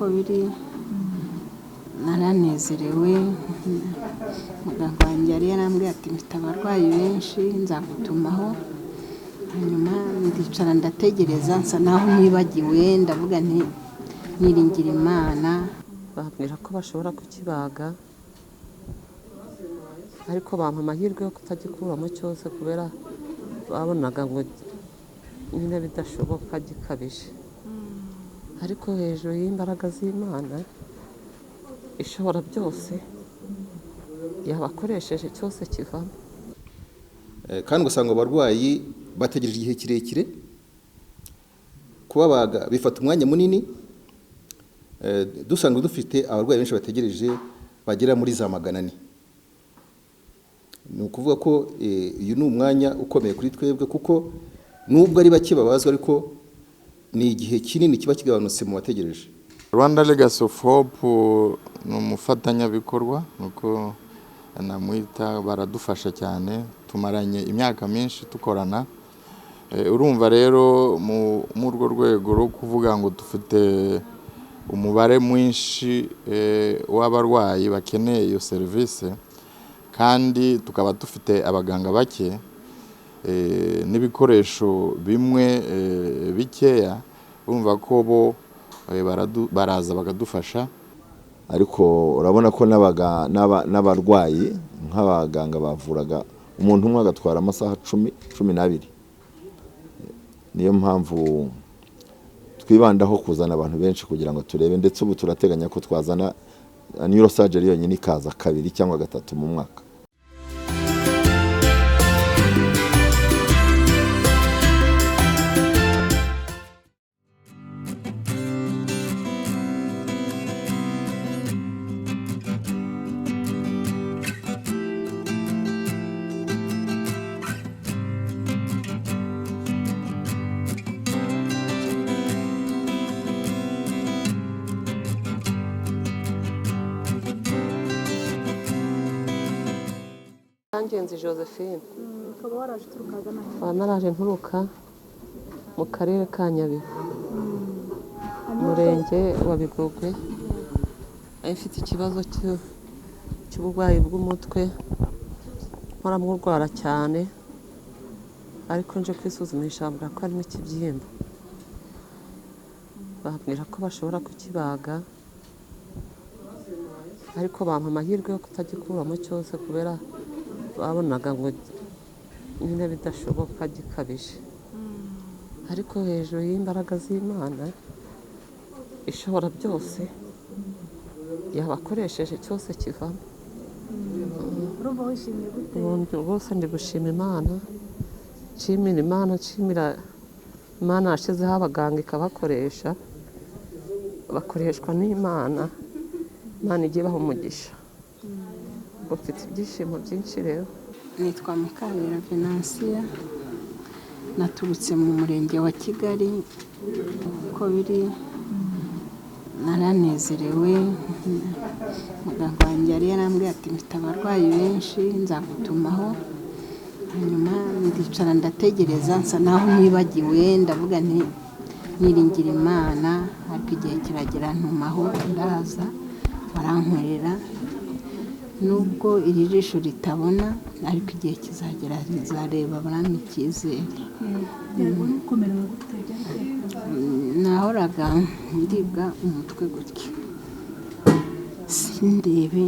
Uko biri, naranezerewe. Muganga wanjye yari yarambwiye ati: "Mfite abarwayi benshi, nzagutumaho." Hanyuma ndicara ndategereza, nsa naho nibagiwe. Ndavuga nti: "Niringira Imana." Bambwira ko bashobora kukibaga, ariko bampa amahirwe yo kutagikuramo cyose, kubera babonaga ngo nyine bidashoboka, gikabije. Ariko hejuru y'imbaraga z'Imana ishobora byose, yabakoresheje cyose kivamo. Kandi ugasanga abarwayi bategereje igihe kirekire, kubabaga bifata umwanya munini. Dusanzwe dufite abarwayi benshi bategereje, bagera muri za 400. Ni ukuvuga ko uyu ni umwanya ukomeye kuri twebwe, kuko nubwo ari bake babazwa, ariko ni igihe kinini kiba kigabanutse mu bategereje. Rwanda Legacy of Hope ni umufatanyabikorwa, nuko namwita. Baradufasha cyane, tumaranye imyaka myinshi dukorana. Urumva rero, muri urwo rwego rwo kuvuga ngo dufite umubare mwinshi w'abarwayi bakeneye iyo serivisi, kandi tukaba dufite abaganga bake n'ibikoresho bimwe bikeya, urumva ko bo baraza bakadufasha. Ariko urabona ko n'abarwayi, nk'abaganga bavuraga umuntu umwe agatwara amasaha 10, 12. Niyo mpamvu twibandaho kuzana abantu benshi kugira ngo turebe. Ndetse ubu turateganya ko twazana neurosurgery yonyine, ikaza kabiri cyangwa gatatu mu mwaka. Ngenzi Josephine. Ukaba waraje uturuka ahagana he? Nkaba naraje nturuka mu karere ka Nyabihu, umurenge wa Bigogwe. Nari mfite ikibazo cy'uburwayi bw'umutwe, mpora murwara cyane, ariko nje kwisuzumisha bambwira ko harimo ikibyimba, bambwira ko bashobora kukibaga, ariko bampa amahirwe yo kutagikuramo cyose, kubera babonaga ngo nyine bidashoboka, gikabije. Ariko hejuru y'imbaraga z'Imana ishobora byose, yabakoresheje cyose kivamo. Urumva wishimiye gute? Ubundi rwose ndi gushima Imana, nshimira Imana, nshimira Imana yashyizeho abaganga ikabakoresha, bakoreshwa n'Imana. Imana ijye ibaha umugisha. Ubwo mfite ibyishimo byinshi rero. Nitwa Mukarera Venansiya, naturutse mu murenge wa Kigali. Uko biri, naranezerewe. Muganga wanjye yari yarambwiye ati: "Mfite abarwayi benshi, nzagutumaho." Hanyuma ndicara ndategereza, nsa naho nibagiwe. Ndavuga nti: "Niringira Imana." Ariko igihe kiragera ntumaho, ndaza barankorera. Nubwo iri jisho ritabona, ariko igihe kizagera rizareba, barampa icyizere. Wari ukomerewe gute? Byari Nahoraga ndibwa umutwe gutya, sindebe,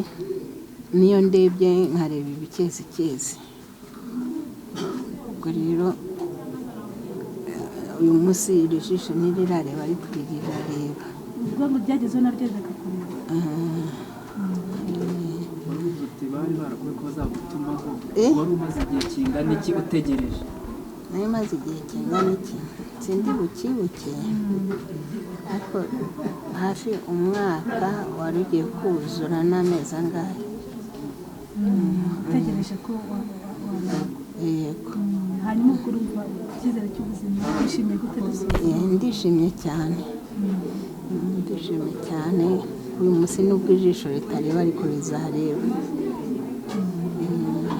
niyo ndebye nkareba ibikezikezi. Ubwo rero uyu munsi iri jisho ntirirareba, ariko iri rirareba. Ubwo ngo byagezeho naryo rikakureba? Wari uti bari barakuwe ko bazagutumaho? Eh? Wari umaze igihe kingana iki utegereje? Nari maze igihe kingana iki? Sindi bukibuke, ariko hafi umwaka wari ugiye kuzura n'amezi angahe. Utegereje ko wabagwa? Yego. Hanyuma ubwo urumva icyizere cy'ubuzima, wishimiye gute dusoza? Ndishimye cyane. Ndishimye cyane uyu munsi, nubwo ijisho ritareba ariko rizareba.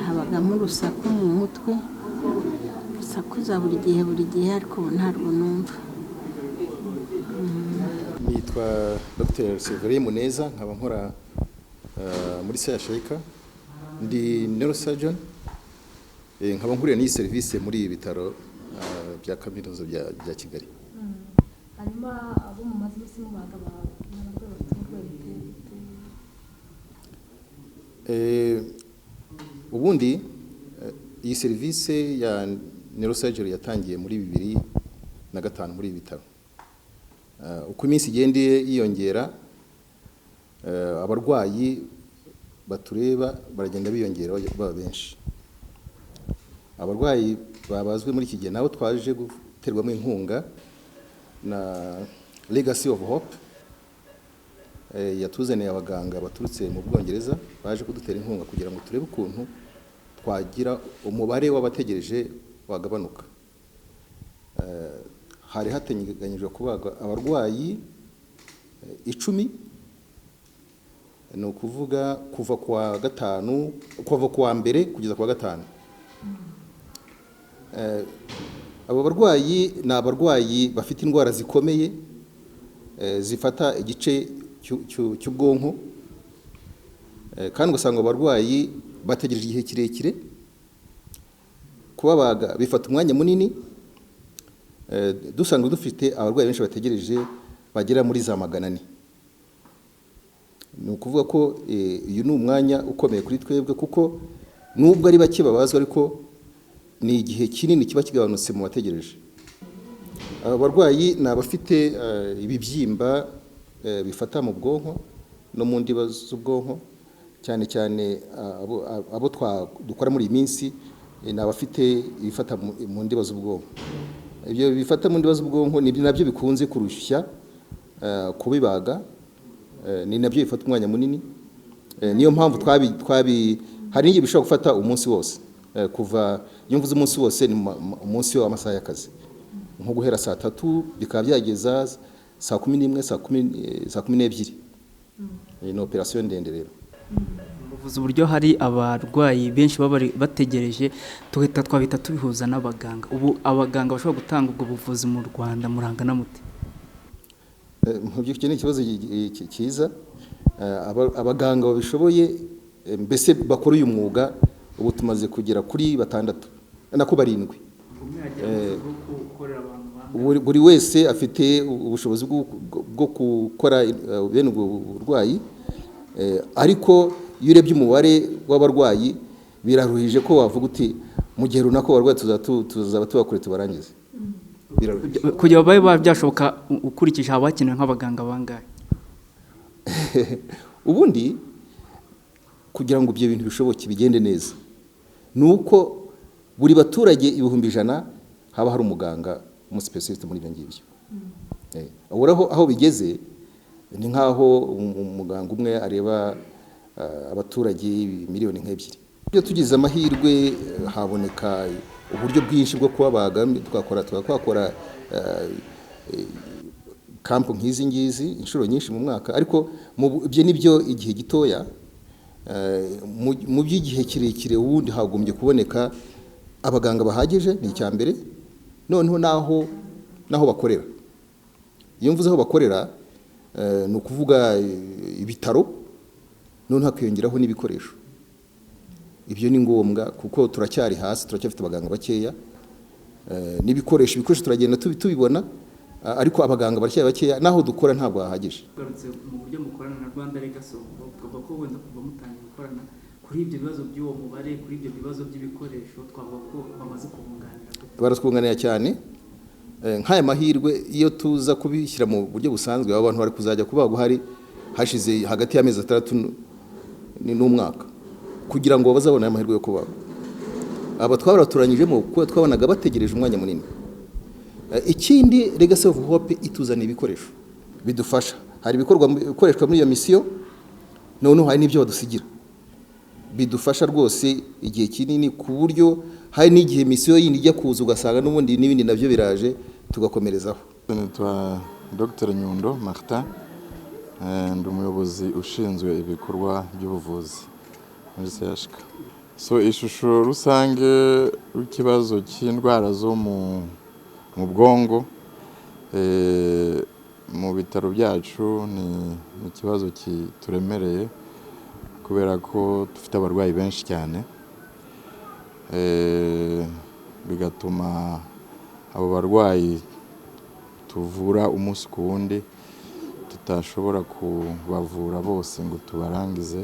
Habagamo urusaku mu mutwe, rusakuza buri gihe buri gihe, ariko ubu ntarwo numva. Nitwa Nitwa Dr Severien Muneza, nkaba nkora muri CHUK, ndi neurosurgeon, nkaba nkuriye n'iyi serivisi muri ibi bitaro bya kaminuza bya Kigali. Hanyuma abo mumaze iminsi mubaga, ni abarwayi bafite uburwayi buteye bute? Ubundi iyi serivisi ya neurosurgery yatangiye muri 2005 muri ibi bitaro. Uko iminsi igenda yiyongera, abarwayi batureba baragenda biyongera, baba benshi. Abarwayi babazwe muri iki gihe nabo twaje guterwamo inkunga na Legacy of Hope, yatuzaniye abaganga baturutse mu Bwongereza, baje kudutera inkunga kugira ngo turebe ukuntu twagira umubare w'abategereje wagabanuka. Hari hateganyijwe kubaga abarwayi 10, ni ukuvuga kuva ku wa gatanu, kuva ku wa mbere kugeza ku wa gatanu. Abo barwayi ni abarwayi bafite indwara zikomeye, zifata igice cy'ubwonko, kandi ugasanga abo barwayi bategereje igihe kirekire. Kubabaga bifata umwanya munini. Dusanzwe dufite abarwayi benshi bategereje bagera muri za 400. Ni ukuvuga ko uyu ni umwanya ukomeye kuri twebwe, kuko nubwo ari bake babazwa, ariko ni igihe kinini kiba kigabanutse mu bategereje. Aba barwayi ni abafite ibibyimba bifata mu bwonko no mu ndiba z'ubwonko. Cyane cyane abo dukora muri iyi minsi ni abafite ibifata mu ndiba z'ubwonko. Ibyo bifata mu ndiba z'ubwonko ni nabyo bikunze kurushya kubibaga, ni nabyo bifata umwanya munini. Niyo mpamvu twabi hari n'igihe bishobora gufata umunsi wose. Kuva iyo mvuze umunsi wose, ni umunsi w'amasaha y'akazi, nko guhera saa 3 bikaba byageza saa 11, saa 10, saa 12. Ni operasiyo ndende rero. Muvuze uburyo hari abarwayi benshi baba bategereje, tugahita twabita tubihuza n'abaganga. Ubu abaganga bashobora gutanga ubwo buvuzi mu Rwanda murangana mute? Mu by'ukuri ni ikibazo cyiza. Abaganga babishoboye, mbese bakora uyu mwuga, ubu tumaze kugera kuri batandatu, nako barindwi. Buri wese afite ubushobozi bwo gukora bene ubwo burwayi, ariko iyo urebye umubare w'abarwayi biraruhije ko wavuga uti mu gihe runaka abarwayi tuzaba tubakure tubarangize. Biraruhije. Kugira babe byashoboka, ukurikije haba hakenewe nk'abaganga bangahe? Ubundi kugira ngo ibyo bintu bishoboke, bigende neza, ni uko buri baturage 100,000 haba hari umuganga umusipesialisite muri ibyo ngibyo. Ubu aho bigeze ni nk'aho umuganga umwe areba abaturage miliyoni nk'ebyiri. Iyo tugize amahirwe haboneka uburyo bwinshi bwo kubabaga, twakora camp nk'izi ngizi inshuro nyinshi mu mwaka, ariko ibyo ni byo igihe gitoya. Mu by'igihe kirekire, ubundi hagombye kuboneka abaganga bahagije, ni icya mbere. Noneho naho bakorera, iyo mvuze aho bakorera, ni ukuvuga ibitaro, noneho hakiyongeraho n'ibikoresho. Ibyo ni ngombwa kuko turacyari hasi, turacyafite abaganga bakeya. N'ibikoresho, ibikoresho turagenda tubibona, ariko abaganga baracyari bakeya, naho dukora ntabwo hahagije. Tugarutse mu buryo mukorana na Rwanda Legacy of Hope, tukavuga ko wenda kuva mutangiye gukorana, kuri ibyo bibazo by'uwo mubare, kuri ibyo bibazo by'ibikoresho, twavuga ko bamaze kubunganira gute? Baratwunganira cyane. Nk'aya mahirwe, iyo tuza kubishyira mu buryo busanzwe, abo bantu bari kuzajya kubagwa hari hashize hagati y'amezi 6 n'umwaka kugira ngo bazabone aya mahirwe yo kubagwa. Aba twabaraturanyijemo kuko twabonaga bategereje umwanya munini. Ikindi, Legacy of Hope ituzaniye ibikoresho bidufasha. Hari ibikorwa bikoreshwa muri iyo misiyo, noneho hari n'ibyo badusigira bidufasha rwose igihe kinini, ku buryo hari n'igihe misiyo yindi ijya kuza ugasanga n'ubundi n'ibindi nabyo biraje, tugakomerezaho. Nitwa Dr Nyundo Martin, ndi umuyobozi ushinzwe ibikorwa by'ubuvuzi muri CHK. So ishusho rusange y'ikibazo cy'indwara zo mu bwonko. Mu bitaro byacu ni ikibazo kituremereye kubera ko dufite abarwayi benshi cyane, bigatuma abo barwayi tuvura umunsi ku wundi tutashobora kubavura bose ngo tubarangize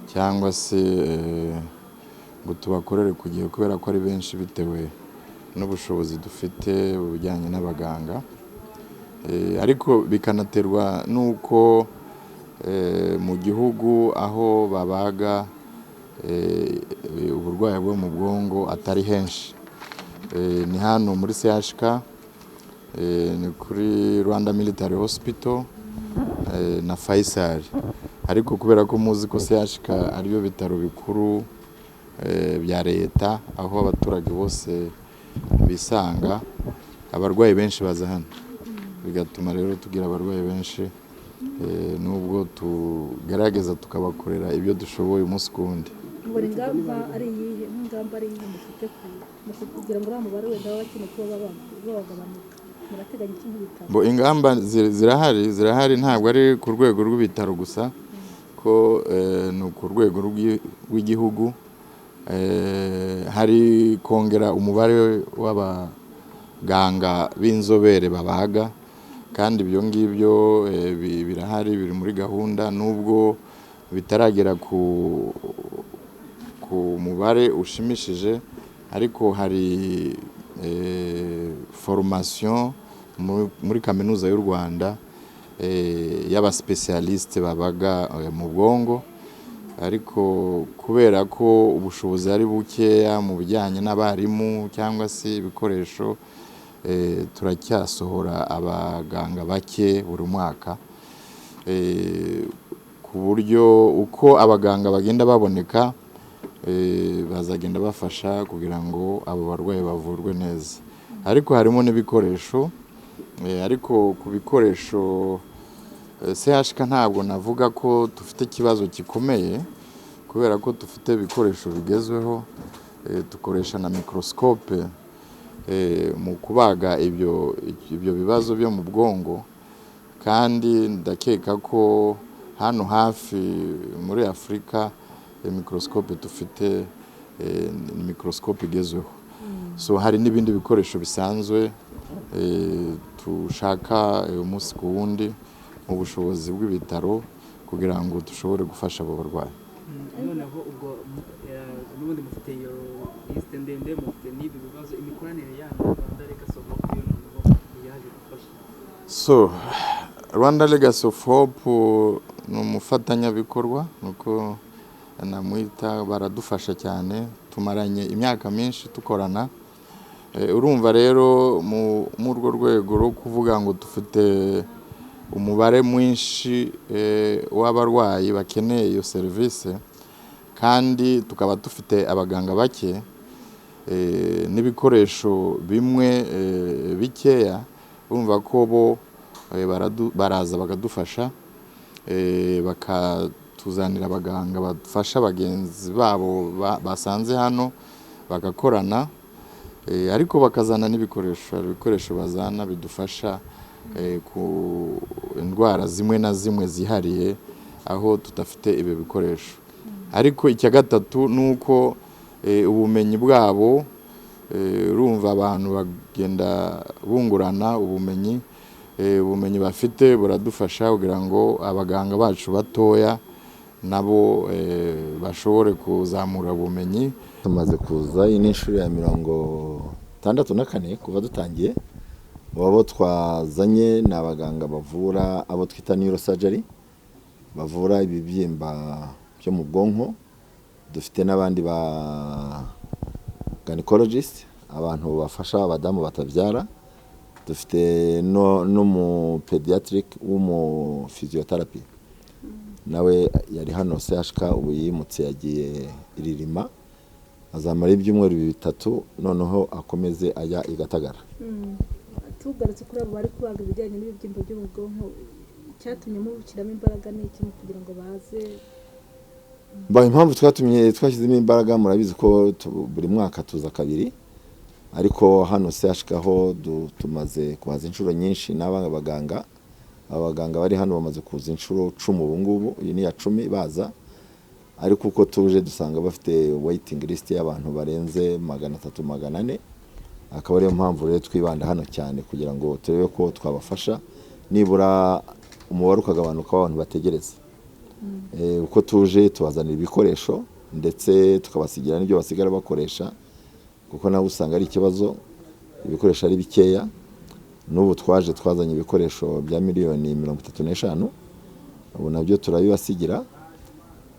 cyangwa se ngo tubakorere ku gihe kubera ko ari benshi bitewe n'ubushobozi dufite mu bijyanye n'abaganga. Ariko bikanaterwa n'uko mu gihugu aho babaga uburwayi bwo mu bwonko atari henshi. Ni hano muri CHK, ni kuri Rwanda Military Hospital na Faisal. Ariko kubera ko muzi ko CHK ariyo bitaro bikuru bya leta aho abaturage bose bisanga, abarwayi benshi baza hano, bigatuma rero tugira abarwayi benshi, nubwo tugerageza tukabakorera ibyo dushoboye umunsi ku wundi. Mubona ingamba ari iyihe, nk'ingamba ari iyihe mufite mu kugira ngo uriya mubare wenda baba bakeneye kuba bawagabanuka? Murateganya iki nk'ibitaro? Bo ingamba zirahari, ntabwo ari ku rwego rw'ibitaro gusa, ko ni ku rwego rw'igihugu. Hari kongera umubare w'abaganga b'inzobere babaga, kandi ibyo ngibyo birahari, biri muri gahunda, nubwo bitaragera ku mubare ushimishije, ariko hari formation muri kaminuza y'u Rwanda y'abasipesiyalisite babaga mu bwongo. Ariko kubera ko ubushobozi ari bukeya mu bijyanye n'abarimu cyangwa se ibikoresho, turacyasohora abaganga bake buri mwaka, ku buryo uko abaganga bagenda baboneka bazagenda bafasha kugira ngo abo barwayi bavurwe neza. Ariko harimo n'ibikoresho, ariko ku bikoresho CHK ntabwo navuga ko dufite ikibazo gikomeye kubera ko dufite ibikoresho bigezweho. Dukoresha na microscope mu kubaga ibyo bibazo byo mu bwongo, kandi ndakeka ko hano hafi muri Afurika microscope dufite ni microscope igezweho. So hari n'ibindi bikoresho bisanzwe dushaka umunsi ku wundi mu bushobozi bw'ibitaro kugira ngo dushobore gufasha abo barwayi. Noneho ubwo n'ubundi mufite iyo liste ndende, mufite n'ibi bibazo, imikoranire yanyu na Rwanda Legacy of Hope noneho yaje gufasha? So Rwanda Legacy of Hope ni umufatanyabikorwa, nuko namwita, baradufasha cyane, tumaranye imyaka myinshi tukorana. Urumva rero muri urwo rwego rwo kuvuga ngo dufite umubare mwinshi w'abarwayi bakeneye iyo serivisi, kandi tukaba dufite abaganga bake n'ibikoresho bimwe bikeya, urumva ko bo baraza bakadufasha, bakatuzanira abaganga bafasha bagenzi babo basanze hano bagakorana, ariko bakazana n'ibikoresho. Hari ibikoresho bazana bidufasha ku indwara zimwe na zimwe zihariye aho tudafite ibi bikoresho. Ariko icya gatatu ni uko ubumenyi bwabo, urumva abantu bagenda bungurana ubumenyi, ubumenyi bafite buradufasha kugira ngo abaganga bacu batoya nabo bashobore kuzamura ubumenyi. Tumaze kuza iyi ni inshuro ya 64 kuva dutangiye. Abo twazanye ni abaganga bavura abo twita neurosurgery, bavura ibibyimba byo mu bwonko. Dufite n'abandi ba gynecologist, abantu bafasha abadamu batabyara. Dufite n'umu pediatric w'umu physiotherapy, nawe yari hano CHK, ubu yimutse yagiye Ririma, azamara ibyumweru 3 noneho akomeze ajya i Gatagara. Tugarutse kuri abo bari kubaga ibijyanye n'ibibyimba byo mu bwonko, icyatumye mubishyiramo imbaraga ni iki kugira ngo baze? Impamvu twatumye twashyizemo imbaraga, murabizi ko buri mwaka tuza kabiri, ariko hano CHK ho tumaze kuhaza inshuro nyinshi n'aba baganga. Abaganga bari hano bamaze kuza inshuro 10 ubu ngubu, iyi ni iya 10 baza, ariko uko tuje dusanga bafite waiting list y'abantu barenze 300 400, akaba ariyo mpamvu rero twibanda hano cyane kugira ngo turebe ko twabafasha nibura umubare ukagabanuka w'abantu bategereza. Uko tuje tubazanira ibikoresho ndetse tukabasigira n'ibyo basigara bakoresha, kuko nawe usanga ari ikibazo ibikoresho ari bikeya. N'ubu twaje twazanye ibikoresho bya miliyoni 35, ubu nabyo turabibasigira.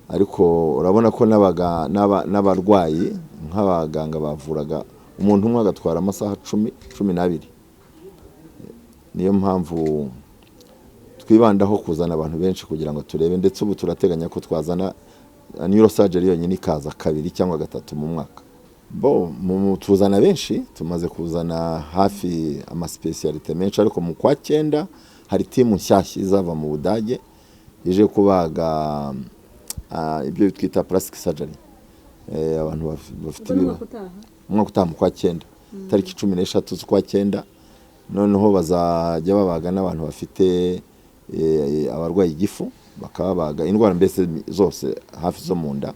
Ariko urabona ko n'abarwayi nk'abaganga bavuraga umuntu umwe agatwara amasaha 10, 12. Niyo mpamvu twibandaho kuzana abantu benshi kugira ngo turebe, ndetse ubu turateganya ko twazana neurosurgery yonyine ikaza 2 cyangwa 3 mu mwaka. Bo tuzana benshi, tumaze kuzana hafi amasipesiyalite menshi, ariko mu kwa 9 hari timu nshyashya izava mu Budage ije kubaga ibyo twita plastic surgery. Abantu bafite umwaka utaha mu kwa 9, tariki 13 z'ukwa 9, noneho bazajya babaga n'abantu bafite abarwaye igifu, bakababaga indwara mbese zose hafi zo mu nda.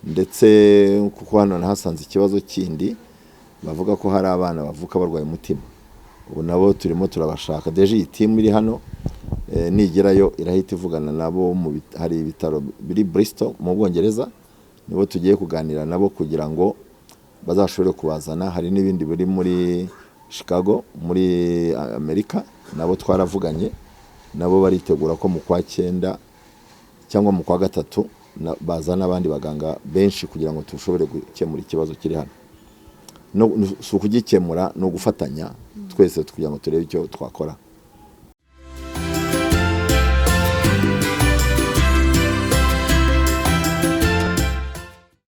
Ndetse kuko hano nahasanze ikibazo kindi bavuga ko hari abana bavuka barwaye umutima, ubu nabo turimo turabashaka. Deje iyi timu iri hano nigerayo irahita ivugana nabo, hari ibitaro biri Bristol mu Bwongereza, nibo tugiye kuganira nabo kugira ngo bazashobore kubazana. Hari n'ibindi biri muri Chicago muri Amerika, nabo twaravuganye nabo baritegura ko mu kwa 9 cyangwa mu kwa 3 bazana abandi baganga benshi kugira ngo dushobore gukemura ikibazo kiri hano. No si ukugikemura, ni ugufatanya twese kugira ngo turebe icyo twakora.